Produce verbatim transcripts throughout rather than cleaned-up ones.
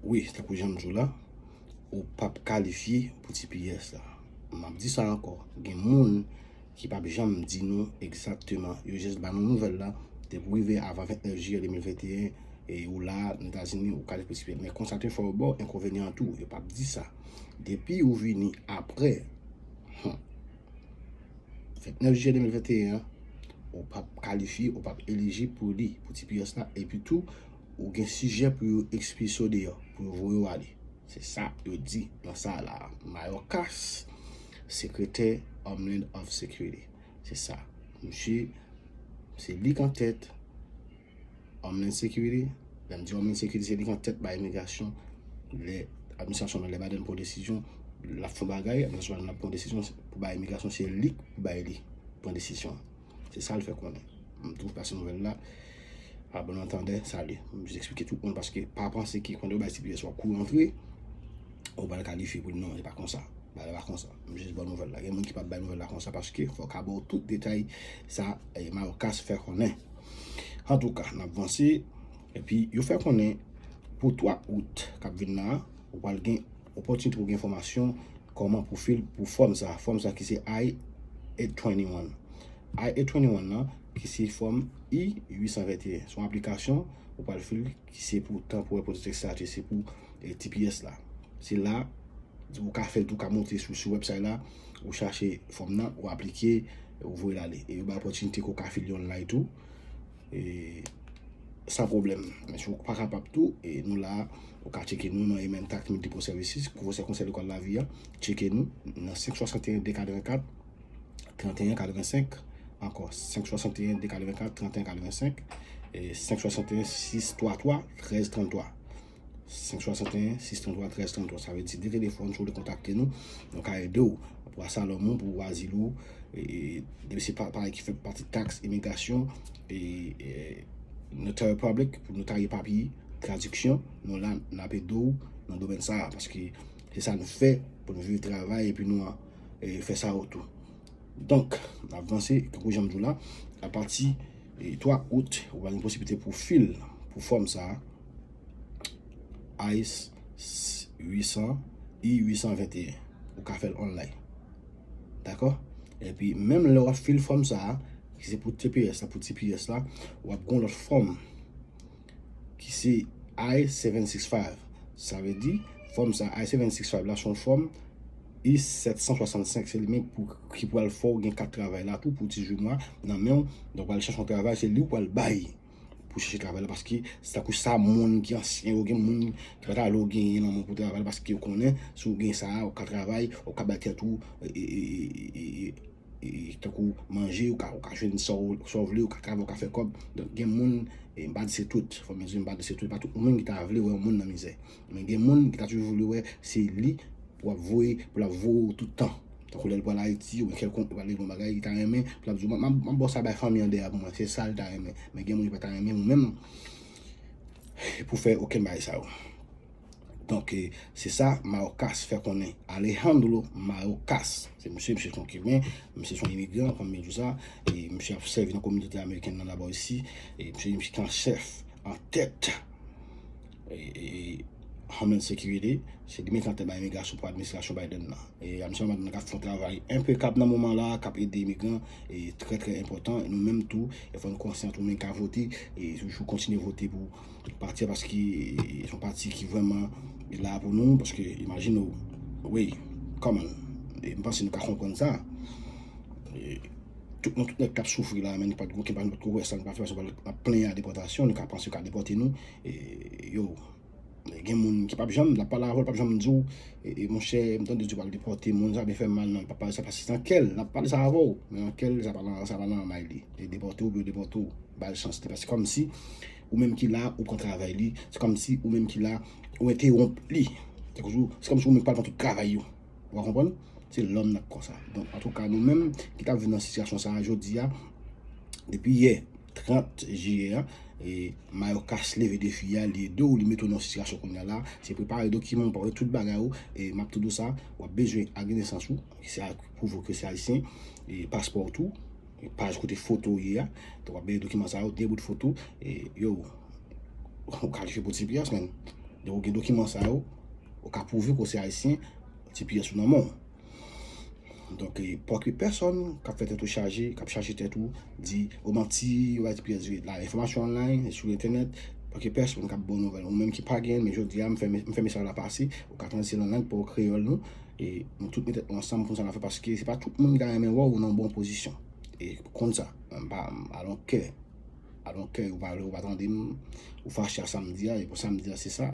Wi, tankou jan m di w la, ou p ap kalifye pou T P S la. M ap di sa ankò, gen moun ki p ap janm di nou egzakteman. Yo jis ba nou nouvèl la, depi w rive avan vennèf jiyè de mil venteyen, e ou la, nan Etazini, ou kalifye pou T P S. Men konsa tou fò yo ba w enkonvenyan tou, yo p ap di sa. Depi ou vini apre, hmm, vennèf jiyè de mil venteyen an, ou p ap kalifye, ou p ap elijib pou li, pou T P S la, epi tou, ou gen sijè pou yo ekspilse w deyò, pou yo voye w ale. Se sa yo di nan sa la. Mayorkas, sekretè Homeland of Security. Se sa. Misye, se li k an tèt Homeland Security. Lè m di Homeland Security, se li k an tèt bay imigrasyon. Lè administrasyon Biden pran desizyon, l ap fè yon bagay, administrasyon Biden ap pran desizyon pou bay imigrasyon, se li k pou bay li pran desizyon. Se sa l fè konnen. M tou pase nouvèl la. A bon antandè, sali. M jis eksplike tout moun paske pa panse ke konnen w bay T P S w ap kouri antre, ou pral kalifye pou li. Non, se pa konsa. Bagay la pa konsa. M jis ba w nouvèl la. Gen moun ki p ap bay nouvèl la konsa paske fòk a ba w tout detay sa, e, Mayorkas fè konnen. Antouka, n ap vanse. Epi, yo fè konnen pou twa out k ap vin la, ou pral gen opòtinite pou gen enfòmasyon kòman pou fil pou fòm sa. Fòm sa ki se I eight twenty-one. I eight twenty-one nan, ki se fòm I uit san venteyen. Se yon aplikasyon ou pral fil ki se pou tanporè protected status, se pou, e, T P S la. Se la, ou ka fè l tou, ou ka monte sou, sou website la, ou chache fòm nan, ou aplike, ou voye l ale. E yo bay opòtinite ke w ka fil li online tou. E, san pwoblèm. Men si w pa kapab tou, e nou la, ou ka tcheke nou nan Amen Tax Multiple Services, Kouvèsè Konsèy Lekòl Lavi a, tcheke nou nan senk swasanteyen de katrevenkat, tranteyen katrevensenk, ankò, senk swasanteyen de katrevenkat, tranteyen katrevensenk, e senk swasanteyen sis twa twa, trèz tranntwa. Senk swasanteyen sis tranntwa trèz tranntwa. Sa vle di de telefòn, si w vle kontakte nou, nou ka ede w pou asalòm ou, pou azil ou, e, e, depi se pa, pa ki fè pati taks, imigrasyon, e, e, notary public, pou notarye papye, tradiksyon, nou la, n ap ede w nan domèn sa a, paske se sa nou fè pou nou viv, travay, epi nou, e, fè sa yo tou. Donk, n ap vanse, tankou jan m di w la, apati, e, twa out, ou va gen posiblite pou fil, pou fòm sa a, I uit san, I uit san venteyen. Ou ka fè l online. Dakò? Epi, menm lè w ap fil fòm sa a, ki se pou T P S la, pou T P S la, w ap gen yon lòt fòm ki se I seven six five. Sa vle di, fòm sa, I seven six five la, se yon fòm I sèt san swasannsenk, se li menm pou, ki pral fè w gen kat travay la tou pou dizuit mwa nan men w. Donk, w al chèche yon travay, se li w pral bay pou chèche travay la, paske se tankou sa moun ki ansyen yo, gen moun ki pa ta lè w genyen nan men w pou travay la, paske yo konnen si w gen sa, ou ka travay, ou ka bay tèt ou, e, e, e, e, e, e, tankou manje, ou ka, ou ka jwenn sa w, sa w vle, ou ka travay, ou ka fè kòb. Donk, gen moun, e, m pa di se tout, fò m di m pa di se tout, e pa tout moun ki ta vle wè yon moun nan mizè. Men gen moun ki ta toujou vle wè se li pou ap voye, pou l ap voye w tout tan. Tankou lè l pral Ayiti, oubyen kèlkonk, li pral regle yon bagay, li ta renmen pou l ap di w, "M ap, m ap ba w sa bay fanmi an dèyè pou mwen." Se sa l ta renmen. Men gen moun ki pa ta renmen ou menm pou fè okenn bagay sa yo. Donk, e, se sa Mayorkas fè konnen. Alejandro Mayorkas. Se misye, misye se yon Kiben, misye se yon imigran, kòm m di w sa. E misye ap sèvi nan kominote amerikèn nan laba isi. E misye, misye ki an chèf, an tèt, e, e, Homeland Security. Se li menm ki an tèt bay imigrasyon pou administrasyon Biden nan. E administrasyon Biden nan ka fè yon travay enpekab nan moman la, k ap ede imigran, e trè, trè enpòtan. E nou menm tou, e fò nou konsyan tou, nou menm ka vote, e toujou kontinye vote pou pati a, paske, e, se yon pati ki vrèman la pou nou, paske imajine w, wi, kòman, e m panse nou ka konprann sa. E, tout, nou tout nèg k ap soufri la, men nou pa t gen okenn pa nou pa t ko wè sa, nou pa fè sa, nou ap plenyen a depòtasyon, nou ka panse yo ka depòte nou, e, yo, gen moun ki p ap janm, l ap pale avè w, l p ap janm di w, e, e, monchè, m tande di w pral depòte moun, sa vin fè m mal, non, l p ap pale sa, paske se nan kè l, l ap pale sa avè w, men nan kè l, sa pa nan, sa pa nan may li, e depòte w, oubyen yo depòte w, ba l chans li, paske se kòmsi, ou menm ki la, ou pran travay li, se kòmsi, ou menm ki la, ou entewonp li, se kòmsi, se kòmsi ou menm ki pral pran tout travay yo, ou konprann? Se lòm nan k konsa. Donk, antouka, nou menm ki t ap viv nan sitiyasyon sa a jodi a, depi yè, trant jiyè a, e Mayorkas leve defi a, li ede w, li mete w nan sitiyasyon kounye a la, se prepare dokiman w, prepare tout bagay ou, e m ap tou di w sa, w ap bezwen ak renesans ou, ki se ak pwouve ke se ayisyen, e paspò w tou, e paj kote foto w ye a, donk w ap bezwen dokiman sa yo, de bout foto, e yo, ou kalifye pou T P S, man. Donk, ou gen dokiman sa yo, ou ka pwouve ke w se ayisyen, T P S ou nan men w. Donk, e, pa okipe pèsonn k ap fè tèt ou chaje, k ap chaje tèt ou, di, o manti, yo bay T P S vre. La, enfòmasyon online, sou entènèt, pa okipe pèsonn k ap ba w nouvèl. Ou menm ki pa gen, men jodi a, m fè, m fè mesaj la pase, ou ka tande se nan lang pa w kreyòl nou, e nou tout met tèt nou ansanm pou sa n ap fè, paske se pa tout moun ki ta renmen wè w nan bon pozisyon. E konn sa, m pa, I don't care. I don't care, ou pa vle, ou pa tande m, ou fache a sa m di a, e pou sa m di a, se sa.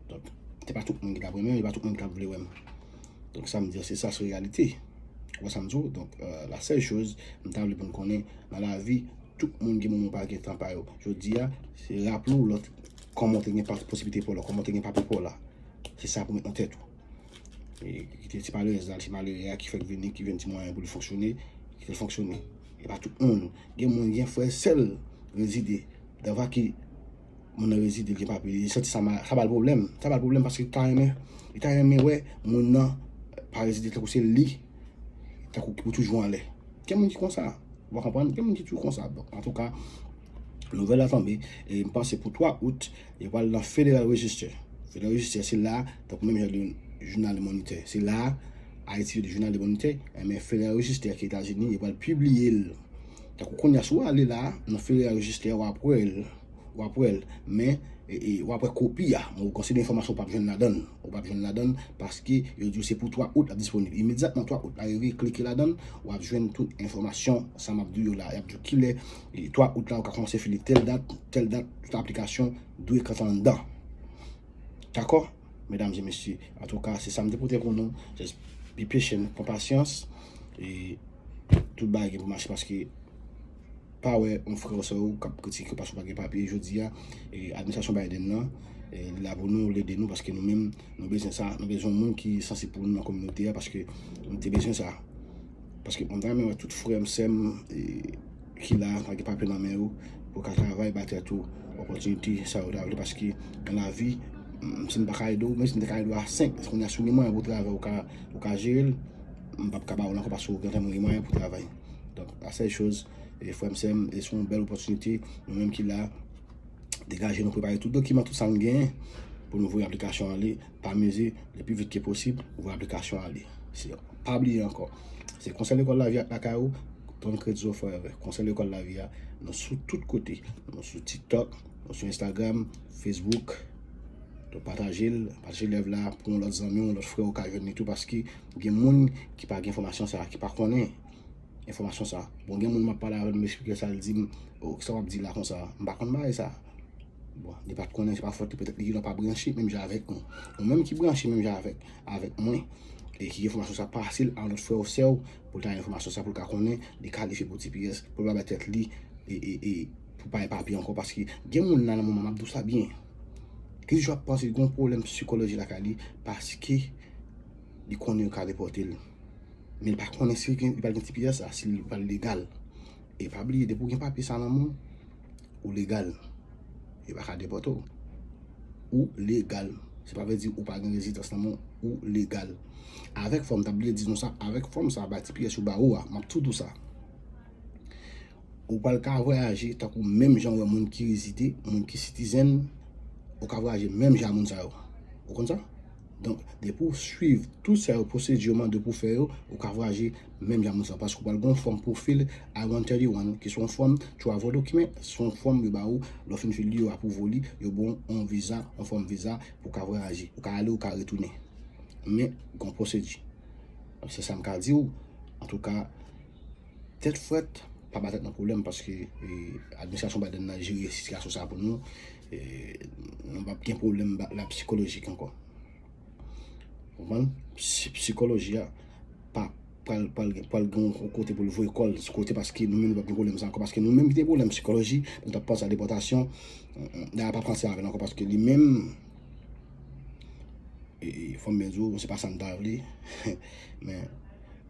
Donk, se pa tout moun ki t ap renmen m, e pa tout moun ki t ap vle wè m. Donk, sa m di a, se sa, se reyalite. Ou wè sa m di w? Donk, euh, la sèl choz, m ta vle pou n konnen, nan lavi, tout moun gen moman pa gen tan pa yo. Jodi a, se raple w lòt, kòman w te gen pa-, posiblite pa w la, kòman w te gen papye pa w la. Se sa pou met nan tèt ou. E, kite ti malerèz la, ti malere a ki fèk vini, ki jwenn ti mwayen pou l fonksyone, kite l fonksyone. E pa tout moun. Gen moun, gen frè, sè l rezide. Davwa ki moun nan rezide, l gen papye, li santi sa ma-, sa ba l pwoblèm. Sa ba l pwoblèm paske li ta renmen, li ta renmen wè moun nan pa rezide tankou se li, tankou ki pou toujou anlè. Gen moun ki konsa. Ou konprann? Gen moun ki toujou konsa. Donk, antouka, nouvèl la tonbe, e m panse pou twa out, yo pral nan Federal Register. Federal Register, se la, tankou menm jan de Jounal de Moniteur. Se la, Ayiti yo di Jounal de Moniteur, men Federal Register ki Etazini, yo pral pibliye l. Tankou kounye a, si w ale la, nan Federal Register, w ap wè l. W ap wè l. Men, e, e, w ap wè kopi a. Bon, ou konsidere enfòmasyon w p ap jwenn ladan l. Ou p ap jwenn ladan l paske yo di w se pou twa out l ap disponib. Imedyatman twa out la rive, klike ladan l, w ap jwenn tout enfòmasyon sa m ap di w yo la. Y ap di w kilè, e, twa out la, ou ka kòmanse file tèl dat, tèl dat, tout aplikasyon dwe kanpe anndan. Dakò? Medam e mesye, antouka, se sa m te pote pou nou. Just be patient, pran pasyans. E tout bagay gen pou mache paske pa wè yon frè w sè w k ap kritike w paske w pa gen papye. Jodi a, e, administrasyon Biden nan, e, li la pou nou, l ede nou paske nou menm, nou bezwen sa, nou bezwen yon moun ki sansib pou nou nan kominote a paske nou te bezwen sa. Paske mwen ta renmen wè tout frè m, sè m, e, ki la, pa gen papye nan men yo, pou w ka travay, bay tèt ou opòtinite sa yo ta vle, paske nan lavi, m, si m pa ka ede w, menm si m te ka ede w a senk, kounye a si w gen mwayen pou w travay, ou ka, ou ka jere l, m p ap ka ba w l ankò paske w gentan gen mwayen pou w travay. Donk, la sèl choz, e, frè m, sè m, e se yon bèl opòtinite, nou menm ki la, degaje nou, prepare tout dokiman, tout sa n genyen pou nou voye aplikasyon ale. Pa mize, le pi vit ke posib, voye aplikasyon ale. Se, pa bliye ankò, se Konsèy Lekòl Lavi a lakay ou, ton kredi forever. Konsèy Lekòl Lavi a, nou sou tout kote. Nou sou TikTok, nou sou Instagram, Facebook. Donk, pataje l, pataje live la pou yon lòt zanmi w, yon lòt frè w ka jwenn li tou, paske gen moun ki pa gen enfòmasyon sa, ki pa konnen enfòmasyon sa. Bon, gen moun m ap pale avè l, m eksplike sa, l di m, "O, kisa w ap di la konsa?" M pa konn bagay sa. Bon, li pa t konnen, se pa fòt li, petèt li genlè pa branche menm jan avèk nou. Ou menm ki branche menm jan avèk, avèk mwen, e ki gen enfòmasyon sa, pase l a yon lòt frè w, sè w, pou l ta gen enfòmasyon sa, pou l ka konnen li kalifye pou T P S, pou l pa bay tèt li, e, e, e, pou pa gen papye ankò, paske gen moun la nan moman, m ap di w sa byen, ki toujou ap panse li gen yon pwoblèm sikoloji lakay li, paske li konnen yo ka depòte l. Men li pa konnen si li gen, li pral gen T P S la, si li pral legal. E pa bliye, depi w gen papye sa nan men w, ou legal. Yo pa ka depòte w. Ou legal. Se pa vle di ou pa gen rezidans nan men w, ou legal. Avèk fòm, m t ap bliye di nou sa, avèk fòm sa, bay T P S yo ba ou a, m ap tou di w sa. Ou pral ka vwayaje tankou menm jan w wè moun ki rezide, moun ki citizen, ou ka vwayaje menm jan a moun sa yo. Ou konn sa? Donk, depi w swiv tout sa yo pwosedi yo mande w pou fè yo, ou ka vwayaje menm jan a moun sa yo. Paske w pral gen yon fòm pou w fill I one thirty-one, ki se yon fòm travel document, se yon fòm yo ba ou, lè w fin fill li, yo apwouve w li, yo ba w yon viza, yon fòm viza pou w ka vwayaje. Ou ka ale, ou ka retounen. Men, gen yon pwosedi. Donk, se sa m ka di w. Antouka, tèt frèt, pa ba tèt nou pwoblèm paske, e, administrasyon Biden nan jere sitiyasyon sa pou nou. E, nou p ap gen pwoblèm ba-, la sikolojik ankò. Konprann? Si-, sikoloji a pa pral, pral, pral gen yon kote pou l voye kò l sou kote paske nou menm nou p ap gen pwoblèm sa ankò. Paske nou menm ki te gen pwoblèm sikoloji, nou t ap panse a depòtasyon, n, n, n a pa panse avè l ankò paske li menm, e, e, fò m byen di w, se pa sa n ta vle. Men,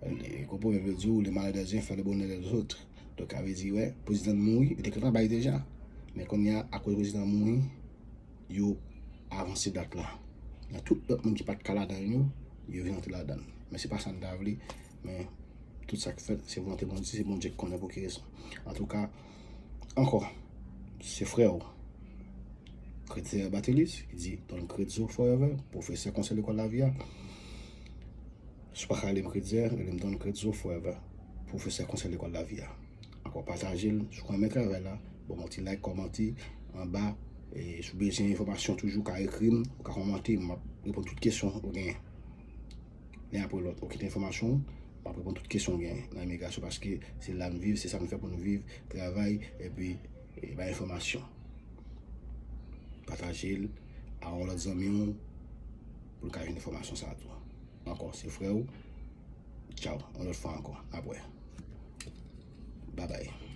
e, kon pwovèb yo di w, le malheur des uns fait le bonheur des autres. Donk, sa vle di, wè, prezidan mouri, yo te gentan bay deja. Men kounye a, akoz prezidan mouri, yo avanse dat la. Nan tout lòt moun ki pa t ka ladan l yo, yo vin antre ladan l. Men se pa sa n ta vle, men tout sa k fèt, se volonte Bondye, se Bondye k konnen pou ki rezon. Antouka, ankò, se frè w. Kretzer Batelus, ki di Don Kretzo forever, pwofesè konsèy lekòl lavi a. Si w pa ka rele m Kretzer, rele m Don Kretzo forever, pwofesè konsèy lekòl lavi a. Ankò, pataje l, si w renmen travay la, ban m yon ti like, kòmante anba. E si w bezwen enfòmasyon toujou, w ka ekri m, ou ka kòmante, m ap reponn tout kesyon ou genyen. Len apre lòt, ou kite enfòmasyon, m ap reponn tout kesyon ou genyen nan imigrasyon, paske se la n viv, se sa n fè pou n viv, travay, epi e bay enfòmasyon. Pataje l a yon lòt zanmi w pou l ka jwenn enfòmasyon sa a tou. Ankò, se frè w. Tchaw, yon lòt fwa ankò. N ap wè. Babay.